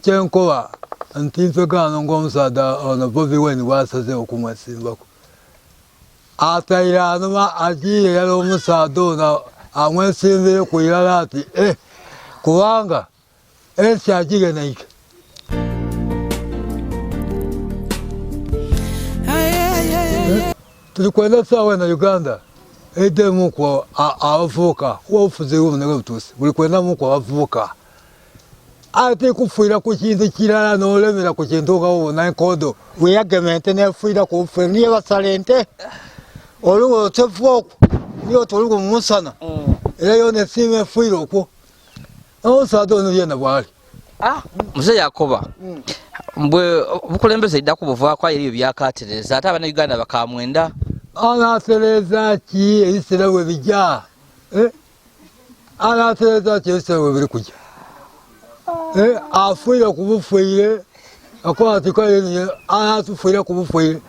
Kyenkoba nti mpegano ng'omusaadha ono Bobi Wine bw'asazeewo okumwesimbaku, ataire anuma ajiire irala omusaadha ono amwesimbireku irala ati eh, kubanga ensi agigeneike. Tuli kwenda saawa eno Uganda eidhemuku abavubuka kuba obufuzi buno bwebutuuse buli kwendamuku abavubuka. Aye tiri kufiira ku kintu kirala n'olemera ku kintu nga bw'obona enkondo bweyagema ente n'efiira ku bufe niyo basala ente olugo otefu okwo niyo oti olugo mu musana era yoona esiima efiire okwo. Omusaadha ono yena bwali. Ah, Muzeeyi akoba mbwe obukulembeze aidha kubuvaaku aye ebyo byakatereza ate abanauganda bakamwenda. Anatereza ki ebisera bwe bija? Eh? Anatereza ki ebisera bwe biri kuja? Eh, afiire ku bufiire akoba ati kale anatufiire ku bufiire.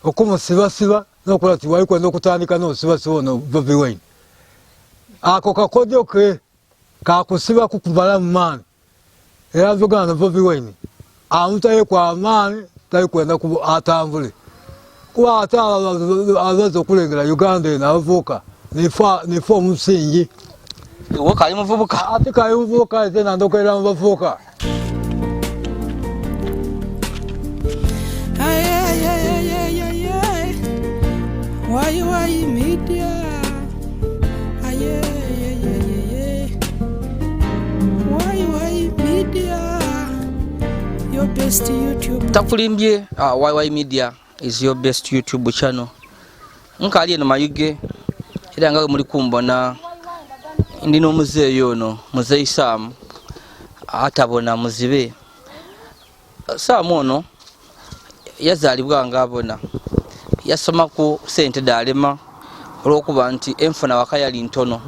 Okumusibasiba nokola ati wali kwenda okutandika nosibasiba ono Bobi Wine. Ako kakodyo ke kakusiba kukumalamu maani era nzogana Bobi Wine amutayeku amaani tali kwenda atambule kuba ate abaza okulengera Uganda eno abavubuka nife omusingi. Iwe kali muvubuka? Ate kali muvubuka ate nandokerera mu bavubuka. Takulimbye YY Media is your best YouTube channel. Nkaali eno Mayuge era nga muli kumbona ndi n'omuzeeyi ono muzeeyi Sam atabona muzibe. Sam ono yazaalibwa nga abona, yasomaku sente daalema olw'okuba nti enfuna waka yali ntono,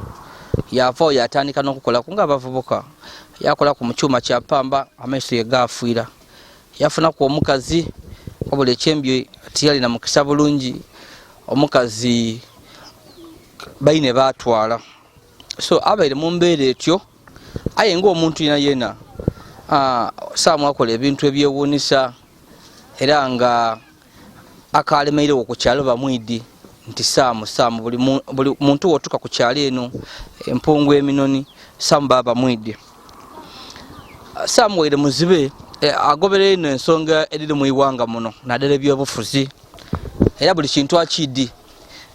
yavaawo yatandika n'okukolaku nga abavubuka, yakolaku mu kyuma kya pamba amaiso ye gaafiira. Yafunaku omukazi wabula ekyembi tiyalina mukisa bulungi, omukazi baine baatwala. So abaire mu mbeera etyo, aye ng'omuntu yena yena Sam akola ebintu ebyewuunisa era nga akaalemeiregho ku kyalo bamwidi nti Sam, Sam buli muntu wotuka ku kyalo eno empungu eminoni Sam baba bamwidi. Sam waire muzibe agoberera ino ensonga edhiri mu ighanga muno naddala ebyobufuzi era buli kintu akiidi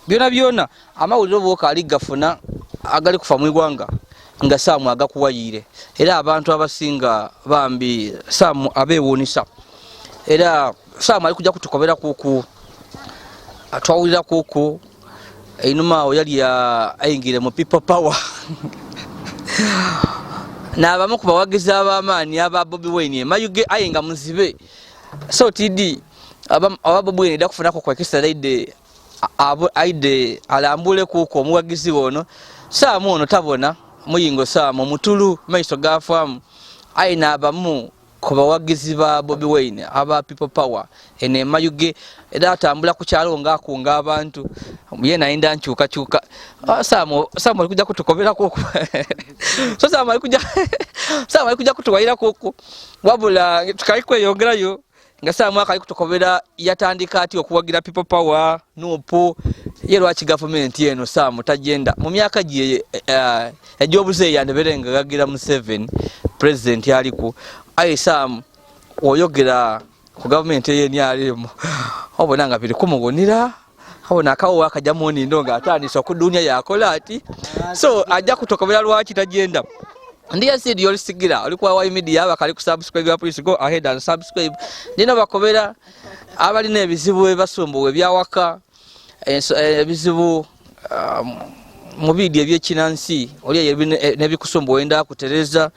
byona byona amawulire oba okaali gafuna agali kufa mu ighanga nga Sam agakuwayiire era abantu abasinga bambi Sam abewuunisa era Sam ali kuja kutukobera kuku atwawulira kuku einhuma awo yali aingire mu people power n'abamu ku bawagizi ab'amaani aba Bobi Wine Mayuge aye nga muzibe so tidi aba Bobi Wine ida kufunaku kwekisa aide aide alambule kuku omuwagizi ono Sam ono tabona muyingo Sam omutulu maiso gafaamu aye n'abamu ku bawagizi ba Bobi Wine aba People Power eno emayuge era atambula ku kyalo nga akunga abantu yena ayenda nkyukakyuka. Sam, Sam ali kujja kutukobera kuku so Sam ali kujja Sam ali kujja kutuwayira kuku wabula tukali kweyongerayo nga Sam akali kutukobera yatandika ati okuwagira People Power nupu ye lwaki gavumenti eno Sam tagenda mu myaka gye egy'obuzeeyi yandibere nga gagira Museveni president aliku aye Sam oyogera ku gavumenti ey'NRM obona nga biri kumuwunira abona akawo akajja mu nindo nga atandise okudunya yakola ati so ajja kutokobera lwaki tagenda. Ndi yasidi yolisigira oli kwa Y Media abakali ku subscribe, please go ahead and subscribe. Ndino bakobera abalina ebizibu ebasumbuwa ebyawaka ebizibu mu biidi ebyekinansi oli eyo nebikusumbuwa enda kutereza.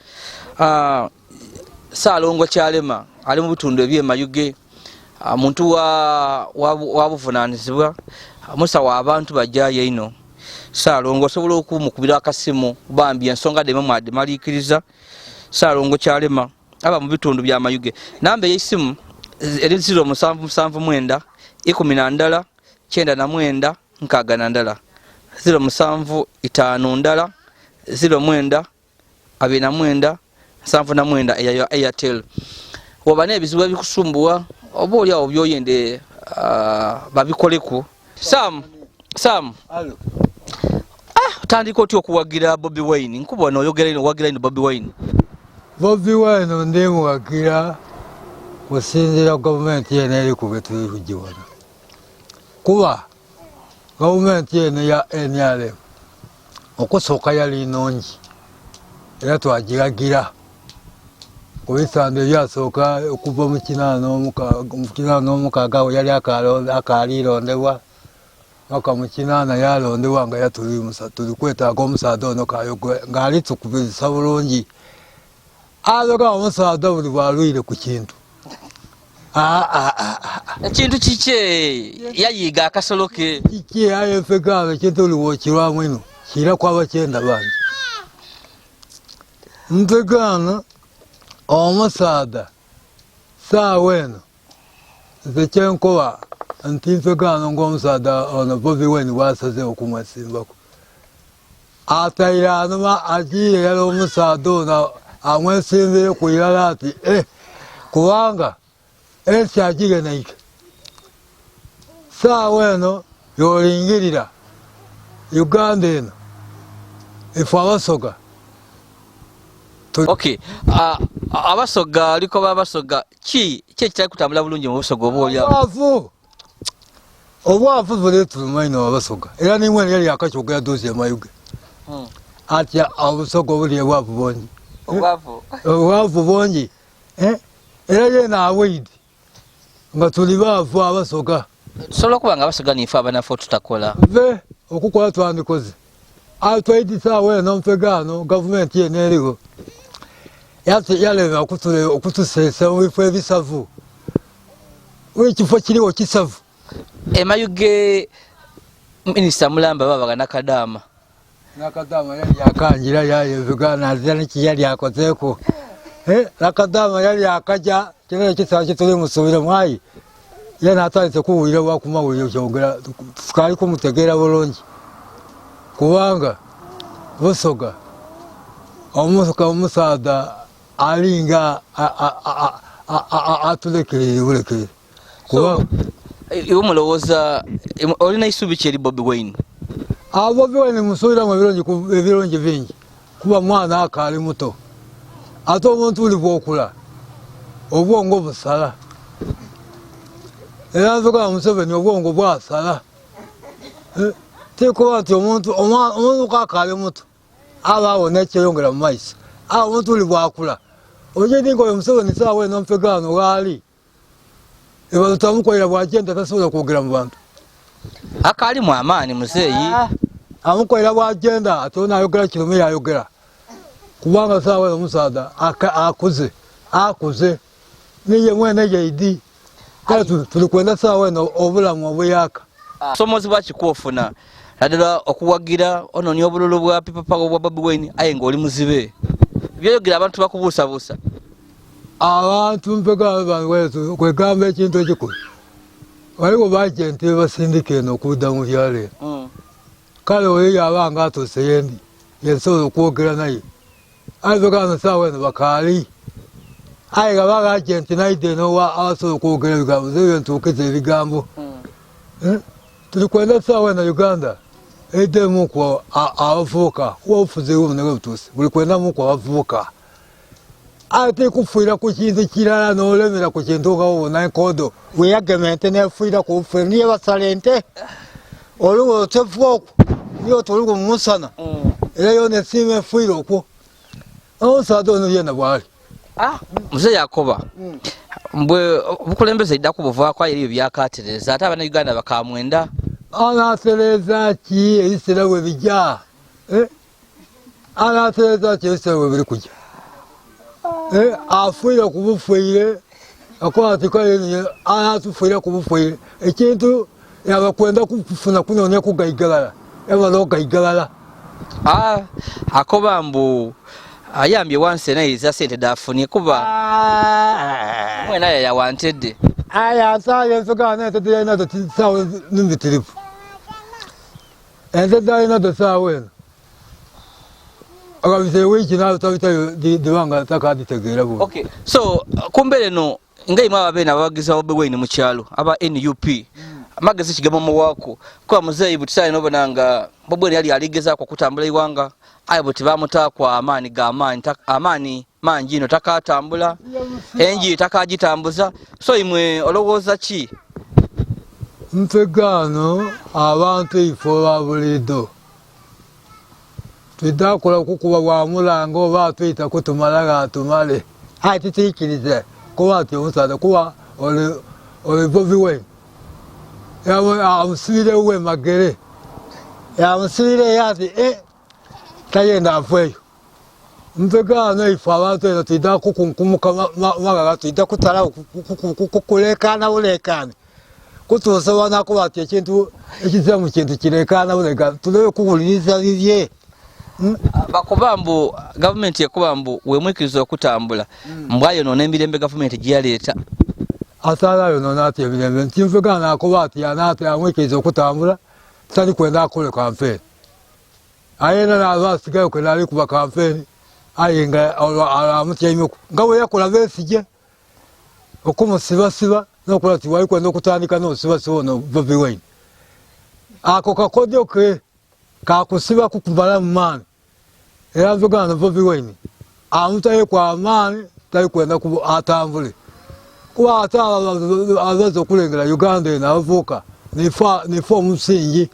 Saalongo Kyalema ali mu bitundu ebyemayuge muntu wa buvunanizibwa musawo abantu bajayo ino. Saalongo osobola okumukubira akasimu bambi ensonga dhemwe mwadhimaliikiriza. Saalongo Kyalema aba mu bitundu bya Mayuge. Namba ey'eisimu eri ziro musanvu musanvu mwenda ikumi na ndala kyenda na mwenda nkaaga na ndala. 07 5 ndala 09 29 79 eya Airtel. Woba n'ebizibu ebikusumbuwa oba oli awo byoyende babikoleku. Sam, Sam. Otandika otya okuwagira Bobi Wine? Nkubona oyogera ino owagira ino Bobi Wine. Bobi Wine ndi muwagira kusinziira ku gavumenti yena eri ku bwe tuli kugiwona, kuba gavumenti eno ya NRM okusooka yali nnungi era twagiragira ku bisando ebyasooka okuva mu 86 awo yali akaalirondebwa paka mu 80 yalondebwa nga tuli kwetaaga omusaadha ono ng'ali tukubiriza bulungi. Azoga omusaadha buli bwalwire ku kintu. Ekintu kikye yayiga akasolo ke. Kiki aye nfegaano ekintu oli wokirwamu ino kira kwaba kyenda bangi. Nfegaano omusaadha saawa eno nze kyenkoba nti nfegaano ng'omusaadha ono Bobi Wine bwasazeewo okumwesimbako. Ataire anuma agiire yala omusaadha ono amwesimbire ku irala ati kubanga ensi agigenaike. Saawa eno yolingirira Uganda eno ife Abasoga. Okay, Abasoga aliko Abasoga ki ki ekitali kutambula bulungi mu Busoga oba oli awo? Obwavu buli tulumaino Abasoga era nimwe yali akakyogera dozi emayuge atya Obusoga obuli ebwavu bungi, obwavu bungi era yena awaidi nga tuli baavu Abasoga. Tusobola okuba nga Abasoga nife abanafu tutakola ve okukola twandikoze atwaidi saawa eno nfegaano gavumenti yena eriho yalema okutuseesa mu bifo ebisavu. Ekifo kiriwo kisavu. Emayuge minisita mulamba babaga Nakadaama. Nakadaama yali akanjira yayevuga azira neki yali akozeeko. Nakadaama yali akaja kino ekisaba kituli musubire mwayi yena atandise kuwulira bwakumawulire kyogera tukaali kumutegeera bulungi kubanga Busoga omusaadha alinga atulekerere bulekere. Iwe mulowooza olina isubi ki eri Bobi Wine? Bobi Wine musuubiramu ebirungi bingi kuba mwana akaali muto ate omuntu buli bwokula obwongo busala era nzogera Museveni obwongo bwasala tikuba nti omuntu akaali muto aba awona ekyeyongera mu maiso awo omuntu buli bwakula ojedinga oyo Museveni saawa eno nfegaano waali ebano tamukolera bwagenda tasobola kwogera mu bantu. Akaalimu amaani muzeeyi amukolera bwagenda ate ono ayogera kirume yayogera kubanga saawa eno omusaadha akuze niye mwene yeidi kale tuli kwenda saawa eno obulamu obuyaka. Somozebwa kikuofuna naddala okuwagira ononya obululu bwa People Power bwa Bobi Wine aye ng'oli muzibe byeyogera abantu bakubuusabuusa. Abantu kwegamba ekintu ekikulu waliwo bajenti bebasindika eno okudda mu byalo eno kale oyo yabanga atuuse yendi yensobola okwogera naye aye saawa eno bakaali aye nga baga agenti naide eno abasobola okwogera ebigambo zebyo ntuukiza ebigambo. Tuli kwenda saawa eno Uganda eddemu ku abavubuka kuba obufuzi buno bwe butuuse buli kwendamu ku abavubuka ate kufuira ku kintu kirala n'olemera ku kintu nga wobona enkodo weyagema ente nefuira ku bufuire niye basala ente olugo otefu okwo niye otolugo mu musana era yona esiima efuire okwo omusaadha ono yena bwali. Muzeeyi akoba mbwe obukulembeze iddaku buvaako aye ebyo byakatereza ate abannayuganda bakamwenda. Anatereza ki ebiseera bwe bijja? Anatereza ki ebiseera bwe biri kujja? Afuire ku bufuire akoba ati kale anatufuire ku bufuire ekintu yabakwenda kufuna kunoonya kugaigalala yamala ogaigalala. Akoba mbu ayambye wansi naye eza sente dafunye kuba mwena aye yawantedde. Aya nsaye nsogana entedde yalina sawa nimbitirivu. Ente zalina zo saawa eno agabise wiiki natabitayo dibanga takaditegeera bulungi. Okay, so kumbeera eno nga imwe ababeena abawagizi ba Bobi Wine mu kyalo aba NUP, amagezi kigema muwaako kuba muzeeyi buti nobona nga Bobi Wine yali aligezaako okutambula eiwanga, aye buti bamutaako amaani g'amaanyi, amaani mangi ino takatambula, enjiri takagitambuza. So imwe olowooza ki? Mpegaano abantu ifo ba bulido tudakola kukuba bwamulanga oba atuyita kutumala gatumale, aye tutiikirize kuba ati omusaadha kuba oli Bobi Wine amusibire we magere yamusibire ati tayenda afweyo. Mpegaano ifo abantu eno tuida kukunkumuka magaga, tuida kutalawo kulekaana bulekaane kutuusa nakuba ati ekintu ekiza mu kintu kirekaana bulekaane tulebe kuwuliriza bibye. Bakuba mbu gavumenti ekuba mbu wemwikiriza okutambula mbwayonoona emirembe gavumenti gyeyaleeta. Asaala yonoona ati emirembe nti nfegaana akuba ati anaate amwikiriza okutambula tali kwenda akole kampeni, aye era naaba asigayo kwenda ali kuba kampeni, aye nga amutyaimyeku nga bwe yakola Besigye okumusibasiba nokola ti wali kwenda okutandika n'osibasiba ono Bobi Wine. Ako kakodyo ke kakusiba kukumala mu maani, era nvugano Bobi Wine amutayeku amaani tali kwenda atambule kuba ate abaza okulengera Uganda eno abavubuka nife omusingi.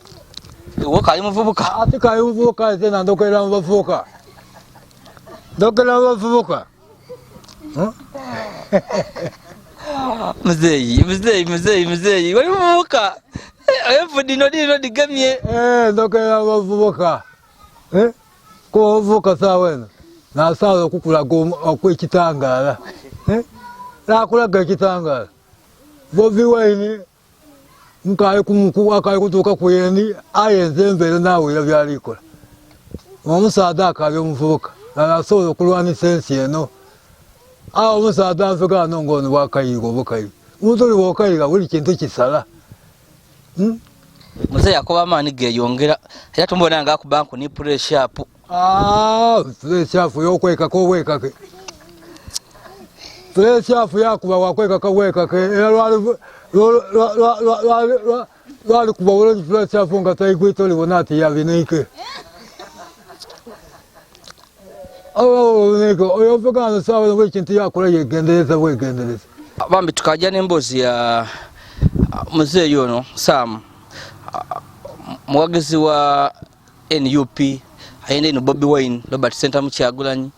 Iwe kali muvubuka? Ate kali muvubuka, ate nandokerera mu bavubuka, ndokera mu bavubuka. Muzeeyi, muzeeyi, muzeeyi, muzeeyi, wali muvubuka enfu dino dino digemye. Ndokera mu bavubuka kuba obuvubuka saawa eno nasaala okukulaga okwekitangaala, nakulaga ekitangaala. Bobi Wine nkali kutuuka ku yendi, aye nze embeera nawulira byalikola. Omusaadha akali omuvubuka nanasobola okulwanisa ensi eno. Awo omusaadha nfegaano ngaono bwakayiga obukayiga omuntu oli bwokayiga buli kintu kisala. Muzeeyi akoba amaani geyongera era tumubona nga akuba nku ni pressure up. Pressure up yokwekaka obwekake, pressure up yakuba wakwekaka bwekake, era lwali kuba bulungi pressure up nga taigwita olibona ati yabiniike oyo nfegaano saawa buli kintu yakola yegendereza bwegendereza. Bambi tukaja n'emboozi ya muzeeyi ono Sam, muwagizi wa NUP ayenda ino Bobi Wine Robert Ssentamu Kyagulanyi,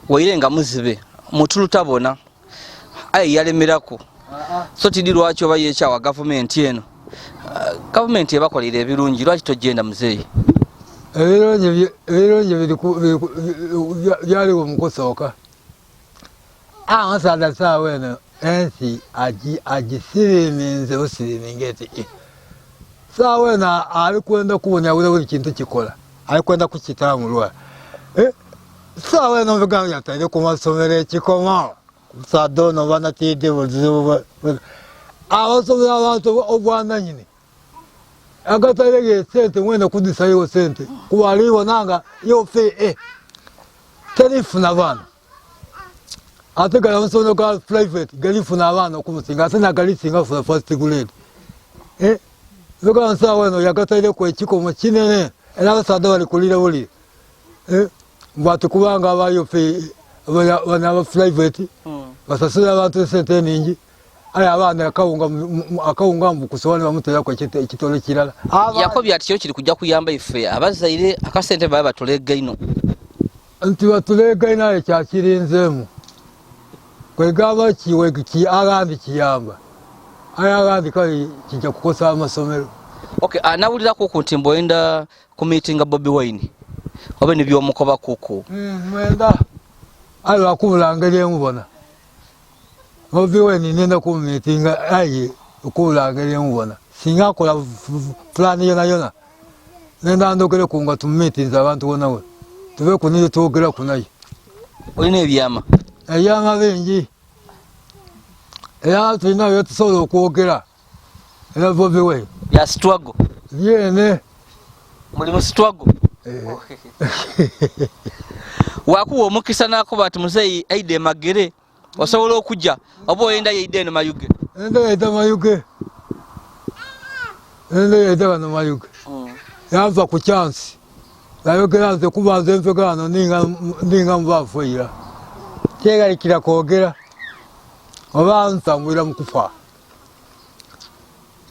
waire nga muzibe mutulutabona aye yalemerako. So tidi lwaki oba yekyawa gavumenti eno? Gavumenti ebakolera ebirungi, lwaki togenda muzeeyi? Ebirungi byaliwo mukusooka. Omusaadha saawa eno ensi agisiriminze busiriminga eti saawa eno ali kwenda kubonyabula buli kintu kikola, ali kwenda kukitamulwa. Saawa eno nvugano yataire ku masomero ekikomo omusaadha ono banatidde buzibu abasomera abantu obwananyini agataire sente mwene kudisayo sente kuba alibona yofe terifuna baana, ate gali amasomero ga private galifuna abaana okumusinga, ate nagalisinga funa first grade. Nvugano saawa eno yagataireku ekikomo kinene era abasaadha bali kulira bulire bwati kubanga abayofe bano aba private basasula abantu esente eningi, aye abaana akawunga mbu kusobola bamuteraku ekitole kirala. Yakobye ati kyo kiri kujja kuyamba ife abazaire akasente baba batulega ino. Nti batulega ino aye kyakirinzeemu kwegamba kiwe agandi kiyamba, aye agandi kale kijja kukosa amasomero. Okay, nawulira kuku nti mboyenda ku meetinga Bobi Wine oba nibyomukoba kuku. Mwenda aye lwakubula ngeri emubona Bobi Wine nenda kumumitinga, aye okubula ngeri emubona singa akola pulani yona yona nenda ndogereku nga tumumitinze abantu bonabona tube kuniyo twogeraku naye. Olina ebyama? Ebyama bingi era tulina byetusobola okwogera era Bobi Wine bya struggle byene. Muli mu struggle. Eh. Wakuwa omukisa n'akuba ati muzeeyi aide Magere osobola okujja oba oyenda yeide eno Mayuge? Enda yaita Mayuge, enda yaita bano Mayuge. Yanva ku chansi nayogera nze kuba nze nvegano ninga mubafuira kyegalikira kwogera oba nsangwira mukufa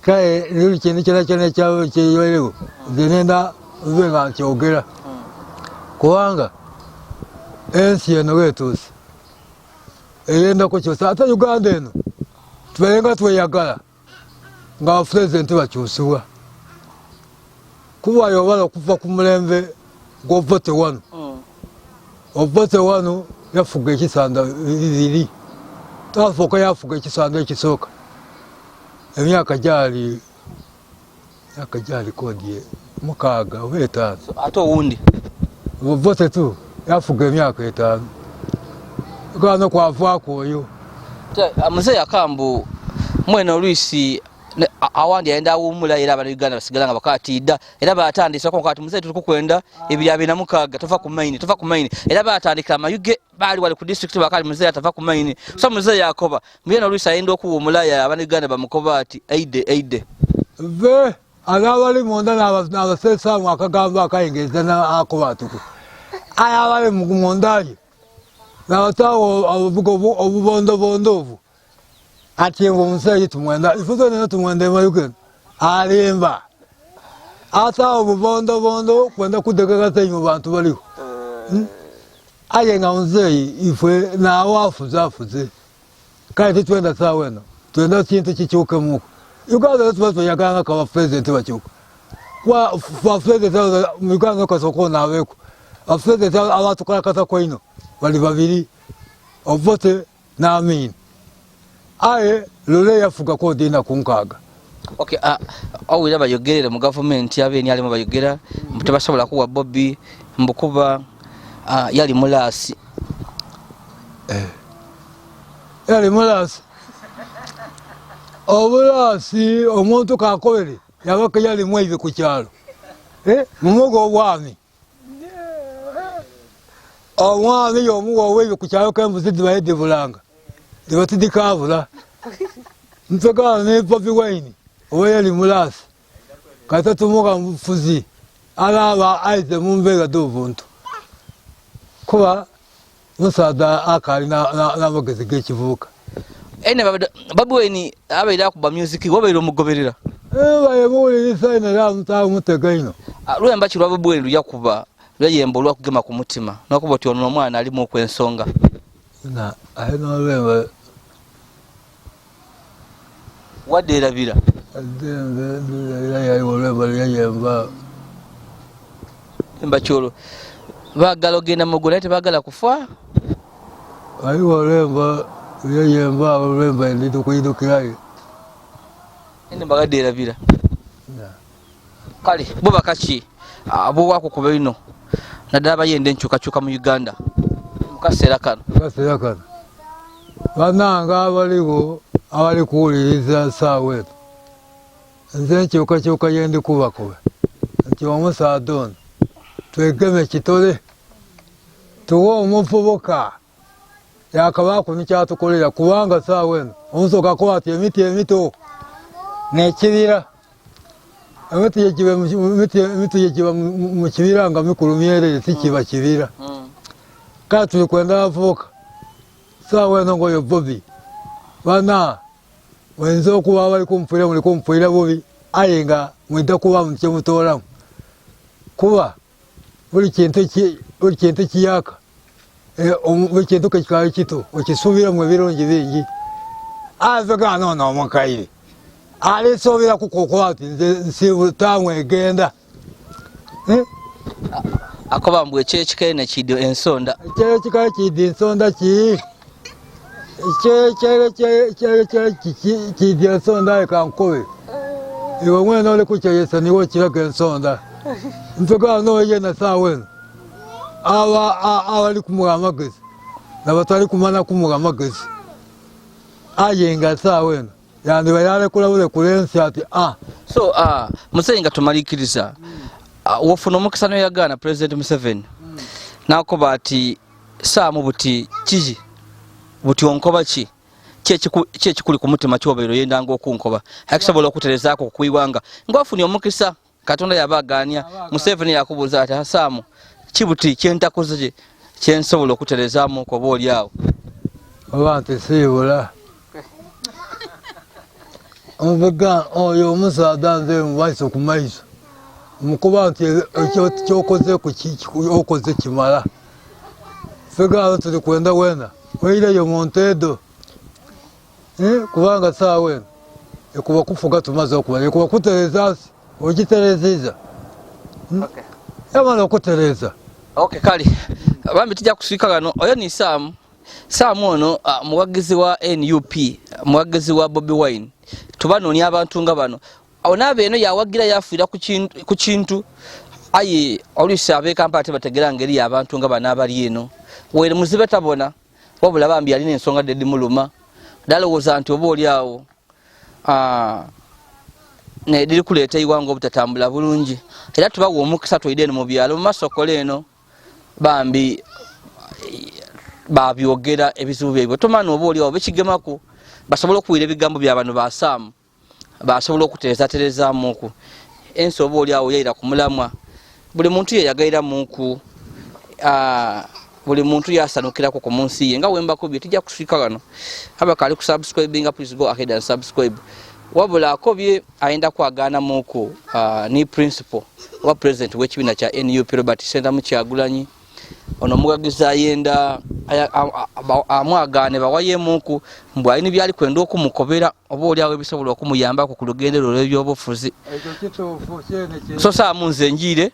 kale luli kintu kyona kyona kyeyolewo nze nenda nve nga nkyogera kubanga ensi eno wetuuse eyenda kukyusa ate Uganda eno tubeere nga tweyagala nga bapulezidenti bakyusibwa kuba yobala okuva ku mulembe gw'Obote wano. Obote wano yafuga ekisanda bibiri, twafuuka yafuga ekisanda ekisooka emyaka gyali kodi 6 oba 5. Ate owundi Obote tu yafuga emyaka 5 gano kwavaako oyo. Muzeeyi akambu mwene olwisi awandi yayenda awummula era abana Uganda basigala nga bakatiidda era batandise ko kati muzeeyi tuli kukwenda 2026 tova ku maini, tova ku maini era batandika Amayuge bali wali ku district bakali muzeeyi atava ku maini. So muzeeyi akoba mwene olwisi ayenda okuwummula ya abana Uganda bamukoba ati aide aide ve abali munda n'abaseesaamu akagambo akayingiza akoba atuku aya abali munda ye n'abataawo obuvuga obubondobondo obwo ati ngo omuzeeyi tumwenda ife twena tumwenda Mayuge alimba ate awo obubondobondo kwenda kudegagaza mu bantu baliho aye nga muzeeyi ife naawe afuze afuze kale titwenda saawa eno twenda kintu kikyukemuku. Uganda tuba tweyagala nga bapulezidenti bakyuka kuba bapulezidenti mu Uganda kasooka onaabeeko bapulezidenti abatukalakatako ino bali babiri, Obote n'Amin. Aye Lule yafugako odina ku 60. Okay, owulira bayogerere mu gavumenti abeeni alimu bayogera mbu tebasobola kuwa Bobi mbukuba yali mulaasi. Yali mulaasi. Obulaasi omuntu kakobere yabaka yali mwibi ku kyalo mumuga obwami omwami yomuwa obwibi ku kyalo kembuzi dibaye dibulanga diba tidikabula mpegana ne Bobi Wine oba yali mulaasi kata tumuga mufuzi alaba aize mu mbeera d'obuntu kuba musaadha akali n'amagezi g'ekivubuka. Ene Bobi Wine abeera akuba music wabeera omugoberera. Baye muwulirisa ino era mutega ino. Lwemba ki lwa Bobi Wine luyakuba lweyemba olwakugema ku mutima nokuba oti ono omwana alimu okwensonga. Na aye n'olwemba wadde erabira olwemba luyayemba emba kyolwo baagala ogenda mu ggulu naye tebaagala kufa. Waliwo olwemba luyayemba olwemba ndidukuyidukirayo ene bagadde erabira. Kale bo bakaki bwowakukuba ino naddala bayenda enkyukakyuka mu Uganda mu kaseera kano. Kaseera kano bannange abaliwo abali kuwuliriza saawa eno nze enkyukakyuka yendikubakuba nti omusaadha ono twegeme kitole tuwe omuvubuka yakabaako nikyatukolera kubanga saawa eno omusoka akoba ati emiti emito nekibira emiti yegiba mu kibira nga mikulu myerere tikiba kibira. Kale tuli kwenda abavubuka saawa eno ngoyo Bobi bana oyinza okuba abali kumpulira muli kumpulira bubi aye nga mwidda kuba kyemutoolamu kuba buli kintu kiyaka buli kintu kekikali kito okisuubiramu ebirungi bingi ave gano ono omukaire alisuubira kukukuba ati nze nsibu egenda. Akoba mbu ekyekikaye nekidi ensonda ekyekikaye kidi ensonda ki kidi ensonda ekankobe iwe mwene oli kukyeyesa niwe okiraga ensonda mpegano noyena saawa eno abali kumuha amagezi nabatali kumana kumuha amagezi aye nga saawa eno yandiba yalekula bulekula ensi ati So muzeeyi nga tumalikiriza Wofuna omukisa noyagaana President Museveni nakoba ati Saamu buti kiki buti onkoba ki ki ekikuli ku mutima kyobeera oyendanga okunkoba akisobola okuterezaako kuiwanga ngaofunye omukisa Katonda yaba aganya Museveni yakubuuza ati Saamu kibuti kyentakoze kye kyensobola okuterezaamu oba oli awo oba nti siibula nvuga oyo omusaadha nze mumaiso ku maiso mukuba nti ekyo kyokoze okoze kimala fegalo tuli kwenda wena oireyo mu nteedo kubanga saawa eno ekuba kufuga tumaze okuba ekuba kutereza nsi ogitereziza yamala okutereza. Okay, kale bambi tujja kuswika gano. Oyo ni Saamu. Saamu ono muwagizi wa NUP, muwagizi wa Bobi Wine. Tubanoonya abantu nga bano. Onaaba eno yawagira yafiira ku kintu aye oluusi ab'e Kampala tebategera ngeri y'abantu nga bano abali eno. Were muzibe tabona wabula bambi alina ensonga dde dimuluma dalowooza nti oba oli awo nediri kuleeta eiwanga obutatambula bulungi era tubawa omukisa twide eno mu byalo mu masokola eno bambi babyogera ebizibu byabwe tomana oba oli awo bekigemaku basobole okuwulira ebigambo bya bano basaamu basobola okuterezaterezamuku ensi oba oli awo yaira ku mulamwa buli muntu yeyagairamuku buli muntu yasanukirako ku munsi ye nga wembakubye tujja kuswika wano abakali ku subscribinga please go ahead and subscribe wabula akobye ayenda kwaganamuku ni principal oba president w'ekibiina kya NUP Robert Ssentamu Kyagulanyi ono omuwagizi ayenda amwagaane bawayemuku mbu alina byali kwenda okumukobera oba oli awo ebisobola okumuyambako ku lugendo lwe olw'ebyobufuzi. So saamu nze njiire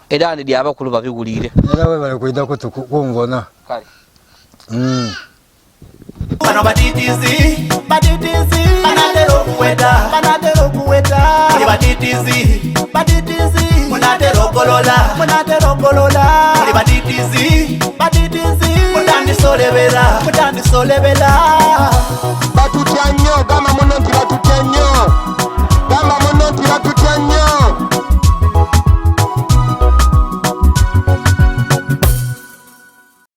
era ndi abakulu babiwuliire. Era webale kwida kunvona. Kale. Bano batitizi, batitizi, banatera okuweta, banatera okuweta. Muli batitizi, batitizi, munatera okolola, munatera okolola. Muli batitizi, batitizi, mutandisolebera, mutandisolebera.